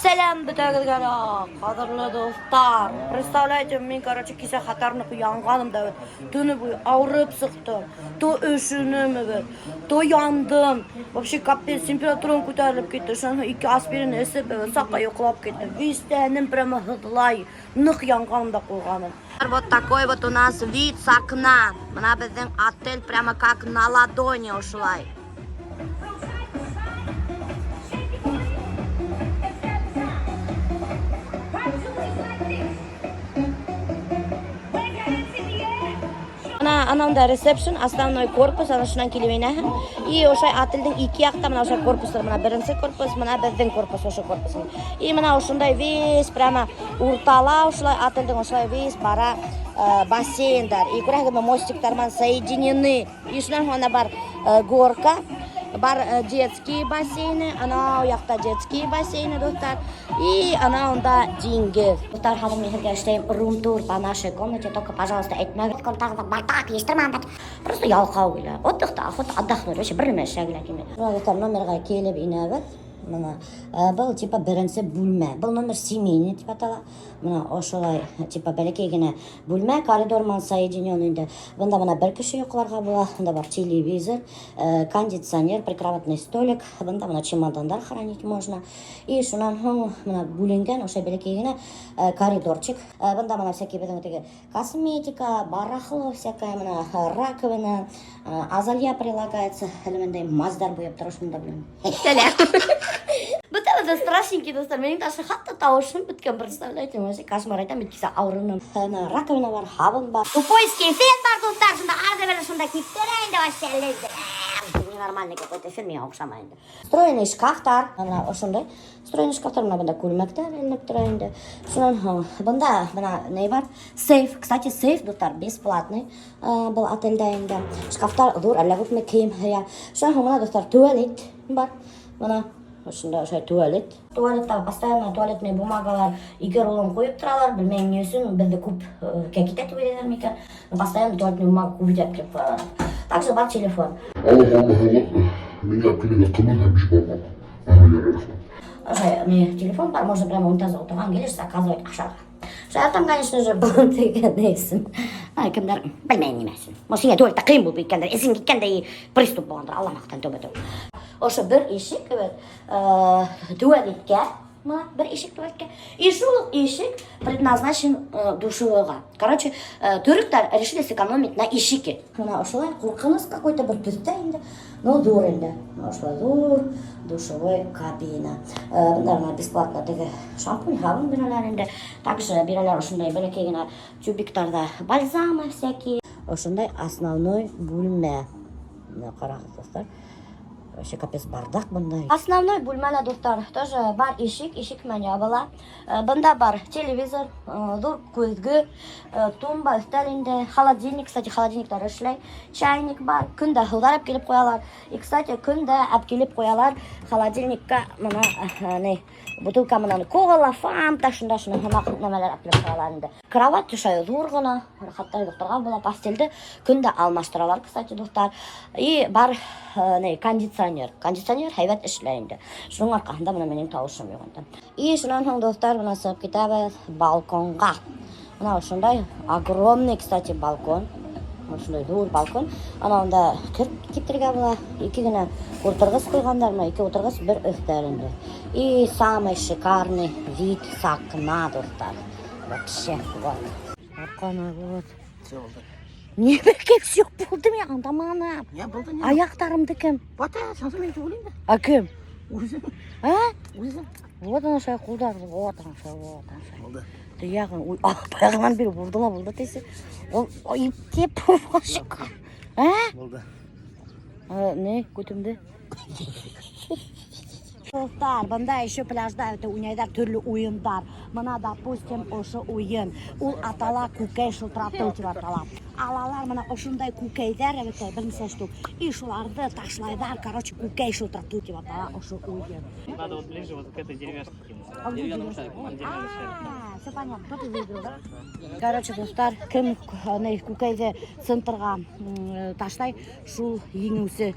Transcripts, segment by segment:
Сәләм бөтәгеҙгә лә, ҡәҙерле дуҫтар. Представляете, мин, короче, кисә хәтәр ныҡ янғаным да бит. Төнө буйы ауырып сыҡтым. То өшөнөм бит, то яндым. Вообще капец, температурам күтәрелеп китте. Шунан һуң ике аспирин эсеп, саҡ йоҡлап киттем. Весь тәнем прямо һыҙлай. Ныҡ янғаным да ҡуйғаным. Вот такой вот у нас вид с окна. Бына беҙҙең отель прямо как на ладони ошолай. Бына ананда ресепшн, основной корпус, ана шунан килеп инәһең. И ошай отелдең ике яҡта бына ошай корпустар, бына беренсе корпус, бына беҙҙең корпус, ошо корпус. И бына ошондай весь прямо уртала ошолай отелдең ошолай весь бара бассейндар. И күрәһегеҙме, мостиктар менән соединены. И шунан һуң ана бар горка, бар детские бассейны, анау яҡта детские бассейны, дуҫтар. И ана унда диңгеҙ. Дуҫтар, хәҙер мин һеҙгә эшләйем рум-тур по нашей комнате, только, пожалуйста, әйтмәгеҙ, комнатағыҙҙа бардак, йыйыштырмағандар. Просто ялҡау килә. Отдыхта охота отдохнуть, вообще бер нәмә эшләге лә килмәй. Дуҫтар, номерға килеп инәбеҙ. Бына был типа беренсе бүлмә. Был номер семейный тип атала. Бына ошолай типа бәләкәй генә бүлмә, коридор менән соединен инде. Бында бына бер кеше йоҡларға була. Бында бар телевизор, кондиционер, прикроватный столик. Бында бына чемодандар хранить можно. И шунан һуң бына бүленгән ошо бәләкәй генә коридорчик. Бында бына всякие беҙҙең теге косметика, барахло всякое, бына раковина, азалия прилагается. Әле мындай маздар буяп тора шунда беләм. Сәләм. Бөтәбеҙ ҙә страшненький, дуҫтар. Минең даже хатта тауышым бөткән, представляете? Вообще кошмар әйтәм, бит кисә ауырыным. Бына раковина бар, һабын бар. Тупойский фен бар, дуҫтар. Шунда ары бирле шунда киптерә инде вообще. Ненормальный какой-то фен, миңә оҡшамай инде. Встроенный шкафтар. Бына ошондай встроенный шкафтар. Бына бында күлмәктәр эленеп тора инде. Шунан һуң бында бына ни бар? Сейф. Кстати, сейф, дуҫтар, бесплатный. Был отелдә инде. Шкафтар ҙур, әллә күпме кейем һыя. Шунан һуң бына, дуҫтар, туалет бар. Бына ошонда ошолай туалет. Туалетта постоянно туалетный бумагалар ике рулон ҡуйып торалар. Белмәйем ни өсөн, беҙҙе күпкә китә тип уйлайҙар микән. Постоянно туалетный бумага күп итеп килеп ҡуялар. Также бар телефон. Аллах, Аллах, Аллах. Миңә килергә ҡымыҙ һәм биш бармаҡ. Ага, ярай, рәхмәт. Ошо ни телефон бар, можно прямо унитазға ултырған килеш заказывать ашарға. Шулай там, конечно же, был тигән өсөн. Ай, кемдәр, белмәйем нимә өсөн. Может, һиңә туалетта ҡыйын булып киткәндер, эсең киткәндә и приступ булғандыр, Алла маҡтан тәүбә тәүбә. Ошо бер ишек бит, туалеткә, бына бер ишек туалеткә. И шул уҡ ишек предназначен душевойға. Короче, төрөктәр решили сэкономить на ишеке. Бына ошолай ҡурҡыныс какой-то бер төҫтә инде. Ну, ҙур инде. Ошолай ҙур душевой кабина. Бында бына бесплатно теге шампунь, һабын бирәләр инде. Также бирәләр ошондай бәләкәй генә тюбиктарҙа бальзамы всякие. Ошондай основной бүлмә. Бына ҡарағыҙ, дуҫтар. Вообще капец бардак бында. Основной бүлмәлә, дуҫтар, тоже бар ишек, ишек менән ябыла. Бында бар телевизор, ҙур көҙгө, тумба, өҫтәл инде, холодильник, кстати, холодильниктар эшләй, чайник бар, көн дә һыуҙар алып килеп ҡуялар. И, кстати, көн дә алып килеп ҡуялар холодильникка бына ни бутылка менән кола, фанта, шунда шуны һымаҡ нәмәләр алып килеп ҡуялар инде. Кровать ошолай ҙур ғына, хатта йоҡларға була, постелде көн дә алмаштыралар, кстати, дуҫтар. И бар ни кондиционер. Кондиционер һәйбәт эшләй инде. Шуның арҡаһында бына минең тауышым юҡ инде. И шунан һуң, дуҫтар, бына сығып китәбеҙ балконға. Бына ошондай огромный, кстати, балкон. Ошондай ҙур балкон. Ана унда кер киптерергә була. Ике генә ултырғыс ҡуйғандар, бына ике ултырғыс, бер өҫтәл инде. И самый шикарный вид с окна, дуҫтар. Вообще, вот. Арҡаны, вот. Все булды. Нимәгә все булды мин аңламаным. Не булды не? Аяҡтарымды кем? Бата, сансың мен түгел инде. А кем? Үҙем. А? Үҙем. Вот ана шулай ҡулдар, вот ана шулай, вот ана шулай. Булды. Тояғың, ой, баяғынан бире булды ла булды тисе. Ул иптеп А? Булды. А, не, күтемде. Дуҫтар, бында еще пляжда это уйнайҙар төрлө уйындар. Бына, допустим, ошо уйын. Ул атала күкәй шылтыратыу тип атала. Алалар бына ошондай күкәйҙәр, әбекәй, бер нисә штук. И шуларҙы ташлайҙар, короче, күкәй шылтыратыу тип атала ошо уйын. Надо вот ближе вот к этой деревяшке кинуть. А где Деревянному деревяшка? шарику. Вон деревянный шарик. А, все понятно, кто ты выиграл, да? Короче, дуҫтар, кем ни күкәйҙе центрға ташлай, шул еңеүсе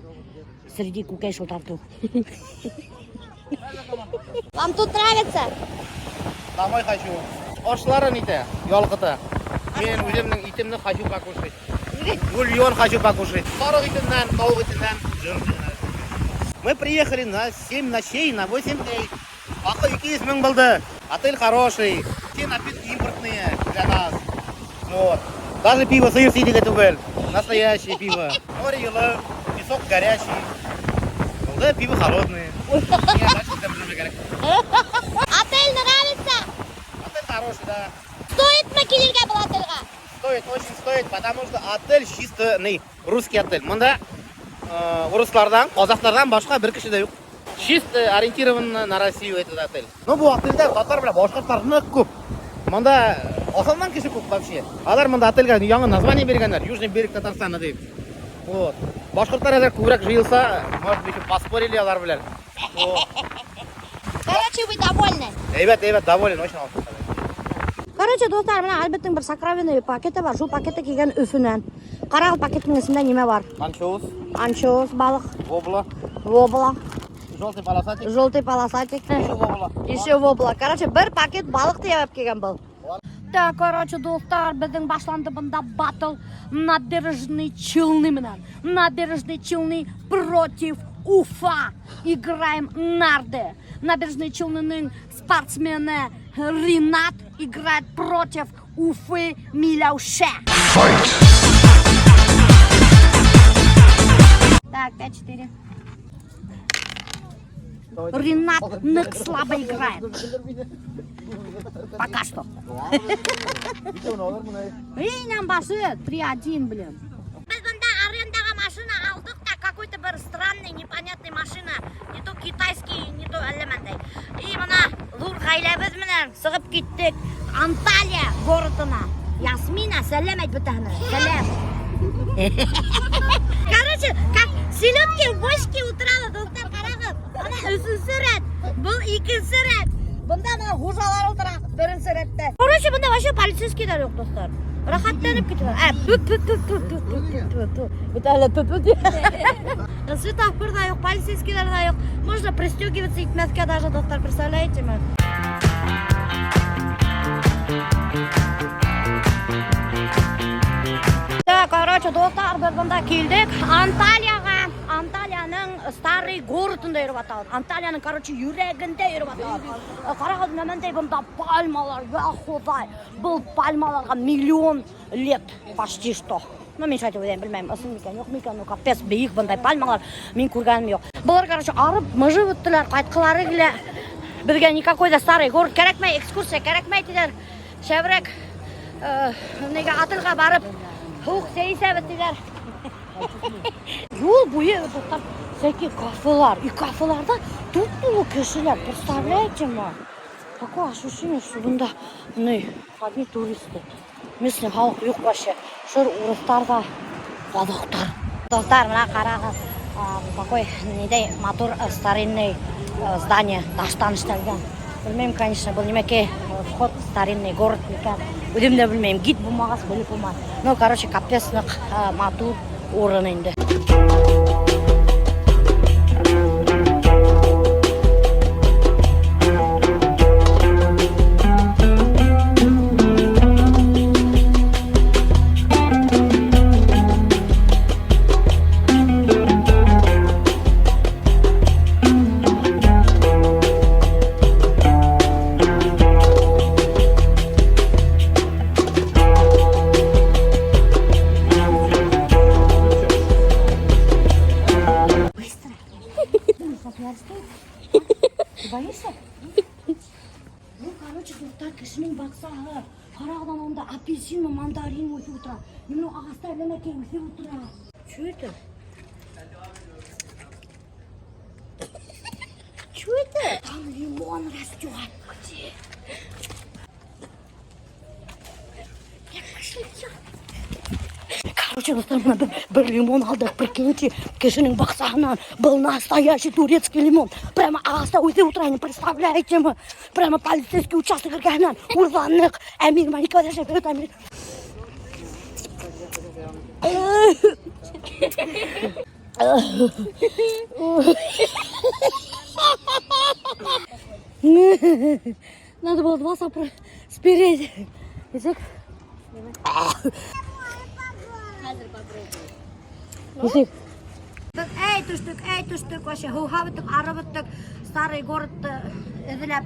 среди күкәй шылтыратыу. Вам тут нравится? Домой хочу. Ашлары нитә, ялҡыта. Мин үҙемдең итемде хочу покушать. Бульон хочу покушать. Һарыҡ итенән, тауыҡ итенән. Мы приехали на 7 ночей, на 8 дней. Хаҡы 200 мең булды. Отель хороший. Все напитки импортные для нас. Вот. Даже пиво сыйыр сидеге түгел. Настоящее пиво. Море йылы, песок горячий. Да, пиво холодное. Миңә дальше тәмләмә кәрәк. Отель нравится? Отель хороший, да. Стоит мы килергә был отельгә? Стоит, очень стоит, потому что отель чисто ни, русский отель. Мында урыҫларҙан, ҡаҙаҡтарҙан башҡа бер кеше лә юҡ. Чисто ориентирован на Россию этот отель. Ну, был отелдә татар менән башҡорттар ныҡ күп. Мында осандан кеше күп вообще. Алар мында отелгә яңы название биргәндәр, Южный берег Татарстана тип. Вот. Башҡорттар әҙер күберәк йыйылһа, может быть, еще поспорили алар белән. Вот. Короче, вы довольны? Әйбәт, әйбәт, доволен, очень. Короче, дуҫтар, бына Альберттың бер сокровенный пакеты бар. Шул пакеты килгән Өфөнән. Ҡарағыҙ, пакеттың эсендә нимә бар? Анчоус, Анчоус, балыҡ, вобла, вобла, желтый полосатик, желтый полосатик. еще вобла. Еще вобла. Короче, бер пакет балыҡ тейәп килгән был. Так, короче, дуҫтар, беҙҙең башланды бында батл Набережные Челны менән. Набережные Челны против Уфа. Играем нарды. Набережные Челнының спортсмены Ринат играет против Уфы Миляуше. Fight! Так, 5-4. Ринат ныҡ слабо играет. Пока что. Инәм башы 3-1, блин. Беҙ бында арендаға машина алдыҡ та, какой-то бер странный, непонятный машина. Не то китайский, не то әллә ниндәй. И бына ҙур ғаиләбеҙ менән сығып киттек Анталия городына. Ясмина, сәләм әйт бөтәһенә. Сәләм. Короче, как селедки в бочке ултырабыҙ, дуҫтар, ҡарағыҙ. Бына өсөнсө рәт, был икенсе рәт. Бында бына хужалар ултыра беренсе рәттә. Короче, бында вообще полицейскийҙар юҡ, дуҫтар. Рәхәтләнеп китәләр. Ә, пү пү пү пү пү пү пү пү пү. Бөтәһе пү пү. Светофор ҙа юҡ, полицейскийҙар ҙа юҡ. Можно пристегиваться итмәҫкә даже, дуҫтар, представляете мы? Так, короче, дуҫтар, беҙ бында килдек Анталияға. Анталияның старый городында йөрөп ятабыҙ. Анталияның, короче, йөрәгендә йөрөп ятабыҙ. Ҡарағыҙ, ниндәй бында пальмалар, я хоҙай. Был пальмаларға миллион лет почти что. Ну, мин шулай тип уйлайым, белмәйем, ысын микән, юҡ микән, ну, капец, бейек бындай пальмалар мин күргәнем юҡ. Былар, короче, арып, мыжып бөттөләр, ҡайтҡылары килә. Беҙгә никакой да старый город кәрәкмәй, экскурсия кәрәкмәй тиҙәр. Шәберәк, нигә отельгә барып, һыуыҡ сәй эсәбеҙ тиҙәр. Юл буйы, дуҫтар, всякие кафелар. И кафеларҙа туп-тулы кешеләр, представляете ма? Такое ощущение, что бында ни, одни туристы. Местный халыҡ юҡ вообще. Шыр урыҫтар ҙа ҡаҙаҡтар. Дуҫтар, бына ҡарағыҙ, какой ниндәй матур старинный здание таштан эшләнгән. Белмәйем, конечно, был нимәкәй вход в старинный город микән. Үҙем дә белмәйем, гид булмағас белеп булмай. Ну, короче, капец ныҡ матур урын инде. Быстро. Сейчас не арестуют. Ты боишься? Ну, короче, дуҫтар, кешенең баҡсаһы. Ҡарағыҙ, унда апельсин, мандарин үҫеп ултыра. Бынау ағаста нәмәкәй үҫеп ултыра. Что это? Что это? Там лимон растет. Где? Я пошли. Короче, дуҫтар, бына бер лимон алдыҡ, прикиньте, кешенең баҡсаһынан. Был настоящий турецкий лимон. Прямо ағаста үҫеп ултыра, не представляете мы? Прямо полицейский участок эргәһенән урланыҡ. Әмир, Малика, подожди, Әмир. Надо было два сопра спереди. Язык. Язык. Эй, төштөк, эй, төштөк, вообще һыуһап бөттөк, арып бөттөк. Старый городты эҙләп,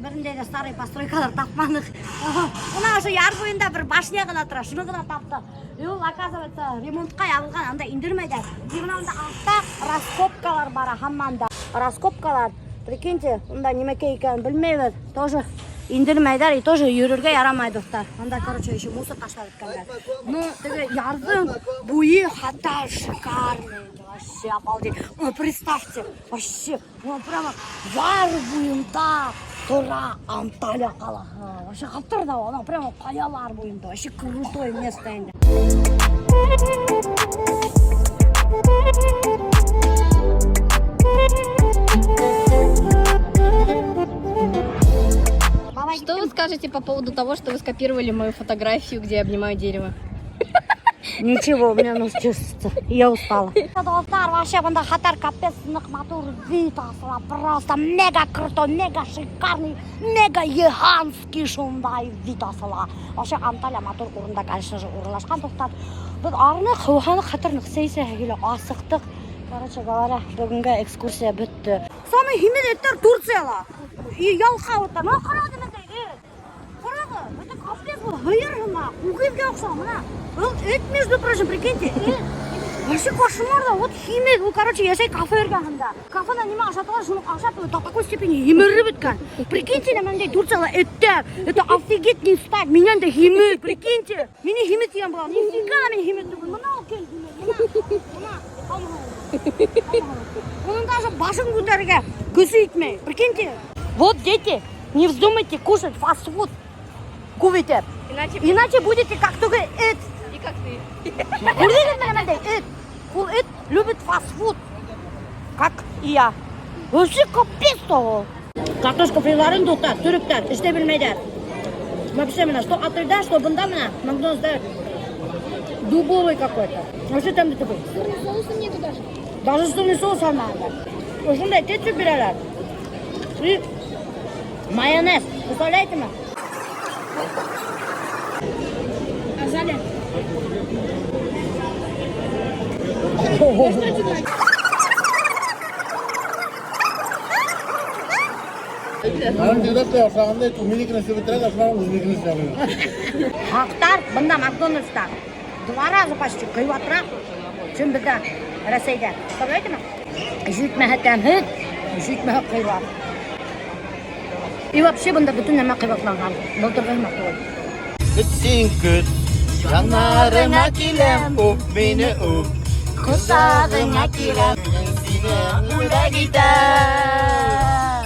берендә лә старый постройкалар тапманыҡ. Бына ошо яр буйында бер башня ғына тора, шуны ғына таптыҡ. И ул, оказывается, ремонтҡа ябылған, анда индермәйҙәр. И бына унда артта раскопкалар бара, һаман да. Раскопкалар, прикиньте, унда нимәкәй икәнен белмәйбеҙ. Тоже индермәйҙәр и тоже йөрөргә ярамай, дуҫтар. Анда, короче, еще мусор ташлап бөткәндәр. Ну, теге ярҙың буйы хатта шикарный. Вообще обалдеть. Ну, представьте, вообще, ну, прямо яр буйында тора Анталия ҡалаһы. Вообще хәтәр ҙә, ана прямо ҡаялар буйында. Вообще крутое место инде. Бабай, Что вы скажете по поводу того, что вы скопировали мою фотографию, где я обнимаю дерево? Ничего, у меня нос чешется. Я устала. Дуҫтар, вообще бында хәтәр капец ныҡ матур вид асыла. Просто мега крутой, мега шикарный, мега гигантский шундай вид асыла. Вообще Анталия матур урында, конечно же, урынлашҡан, дуҫтар. Беҙ арыныҡ, һыуһаныҡ, хәтәр ныҡ сәй эсәһе килә, асыҡтыҡ. Короче говоря, бөгөнгә экскурсия бөттө. Самый һимеҙ эттәр Турцияла. И ялҡау эттәр. Мына ҡарағыҙ бындай эт. Ҡарағыҙ, это капец был, һыйыр һымаҡ, үгеҙгә оҡшаған, мына. Был эт, между прочим, прикиньте, эт. Вообще кошмар да, вот һимеҙ, ул, короче, йәшәй кафе эргәһендә. Кафеда нимә ашаталар, шуны ашап, до такой степени һимереп бөткән. Прикиньте, бындай Турцияла эттәр. Это офигеть не встать, минән дә һимеҙ, прикиньте. Мине һимеҙ тигән була. Нифига мин һимеҙ түгел. Мына ул кем һимеҙ, мына, мына. Уның даже башын күтәрергә көсө етмәй. Прикиньте. Вот, дети, не вздумайте кушать фастфуд. Күп итеп. Иначе Иначе будете как только эт. и как ты. Күрҙегеҙме бындай эт? Ул эт любит фастфуд. Как и я. Вообще капец того. Картошка фриларын дуҫтар, төрөктәр, эшләй белмәйҙәр. Вообще мына, что отельдә, что бында мына, Макдональдста дубовый какой-то. Вообще там такой. Сырный соуса нету даже. Даже сырный соус алмағандар. Ошондай кетчуп бирәләр. И майонез. Представляете ме? Азалия. Ашағанда минекен эшләп бөтөрә, шунан үҙенекен эшләп. Хаҡтар бында Макдональдста два раза почти ҡыйбатыраҡ, чем беҙҙә Рәсәйҙә. Представляете ме? Етмәһә тәмһеҙ, етмәһә ҡыйбат. И вообще бында бөтөн нәмә ҡыйбатланған. Былтырғы һымаҡ түгел. Көт син көт, янарыңа киләм, үп мине үп. Ҡосағыңа киләм, Мин сине бүләк итәм.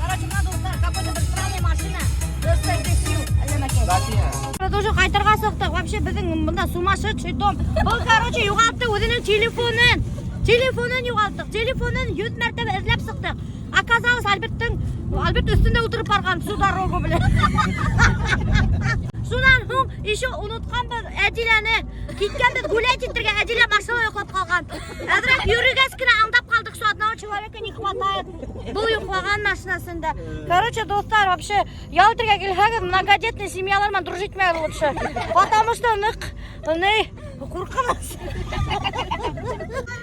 Короче, мына дуҫтар, какой-то бер странный машина. Дачия. Беҙ уже ҡайтырға сыҡтыҡ. Вообще беҙҙең бында сумасшедший дом. Был, короче, юғалтты үҙенең телефонын. Телефонын юғалттыҡ. Телефонын 100 мәртәбә эҙләп сыҡтыҡ. Оказалось, Альберт өҫтөндә ултырып барған всю дорогу, блин. Шунан һуң еще онотҡанбыҙ Әдиләне. Киткәнбеҙ гулять итергә, Әдилә машинала йоҡлап ҡалған. Әҙерәк йөрөгәс кенә аңдап ҡалдыҡ, что одного человека не хватает. Был йоҡлаған машинасында. Короче, дуҫтар, вообще ял итергә килһәгеҙ, многодетный семьялар менән дружить итмәгеҙ лучше. Потому что ныҡ, ни, ҡурҡыныс.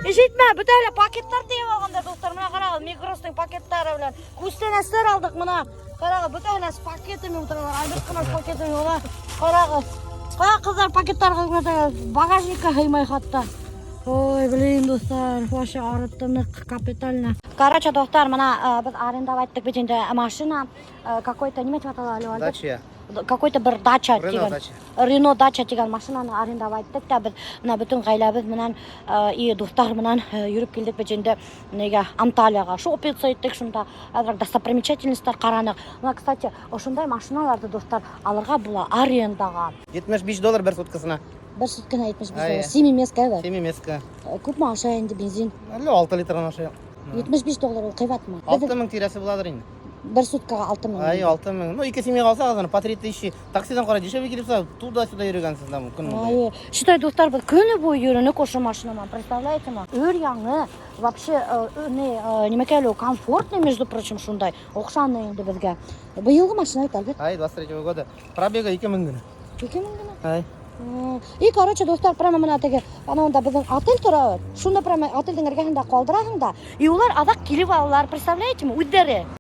Ишетмә, бөтәһе лә пакеттар тейеп алғандар, дуҫтар. Мына ҡарағыҙ, Мигростың пакеттары белән. Күстәнәстәр алдыҡ, мына. Ҡарағыҙ, бөтәһе лә с пакетами ултыралар. Альберт ҡына с пакетами, мына. Ҡарағыҙ. Ҡая ҡыҙҙар пакеттар багажникка һыймай хатта. Ой, блин, дуҫтар, вообще арытты ныҡ капитально. Короче, дуҫтар, мына беҙ арендовать иттек бит инде машина, какой-то, нимә тип атала әле, Альберт? Дачия. Какой-то бер дача Рено тигән. Дача. Рено дача тигән машинаны арендовать иттек тә беҙ мына бөтөн ғаиләбеҙ менән и дуҫтар менән йөрөп килдек бит инде нигә Анталияға. Шопиться иттек шунда, әҙерәк достопримечательностьтар ҡараныҡ. Мына, кстати, ошондай машиналарҙы, дуҫтар, алырға була арендаға. 75 доллар бер суткасына. Бер суткаһына 75 Әйе. доллар. Семиместка бер. Семиместка. Күпме аша инде бензин? Әллә 6 литрҙан аша. 75 доллар ул ҡыйбатмы? 6 мең тирәһе булалыр инде. Бер суткаға 6000. Ай, 6000. Ну, ике семьяға алһағыҙ, по 3000. Таксиҙан ҡара дешевле килеп сыға, туда-сюда йөрөгәнһең там көн буйы. Ай, считай, дуҫтар, беҙ көнө буйы йөрөнөк ошо машина менән, представляете ма? Өр яңы, вообще, не, нимәкәй әле, комфортный, между прочим, шундай. Оҡшаны инде беҙгә. Быйылғы машина бит, әлбиттә. Ай, 23 года. Пробега 2000 генә. 2000 генә. Ай. И, короче, дуҫтар, прямо мына теге, анауында беҙҙең отель тора бит. Шунда прямо отелдең эргәһендә ҡалдыраһың да, и улар аҙаҡ килеп алалар, представляете ме, үҙҙәре.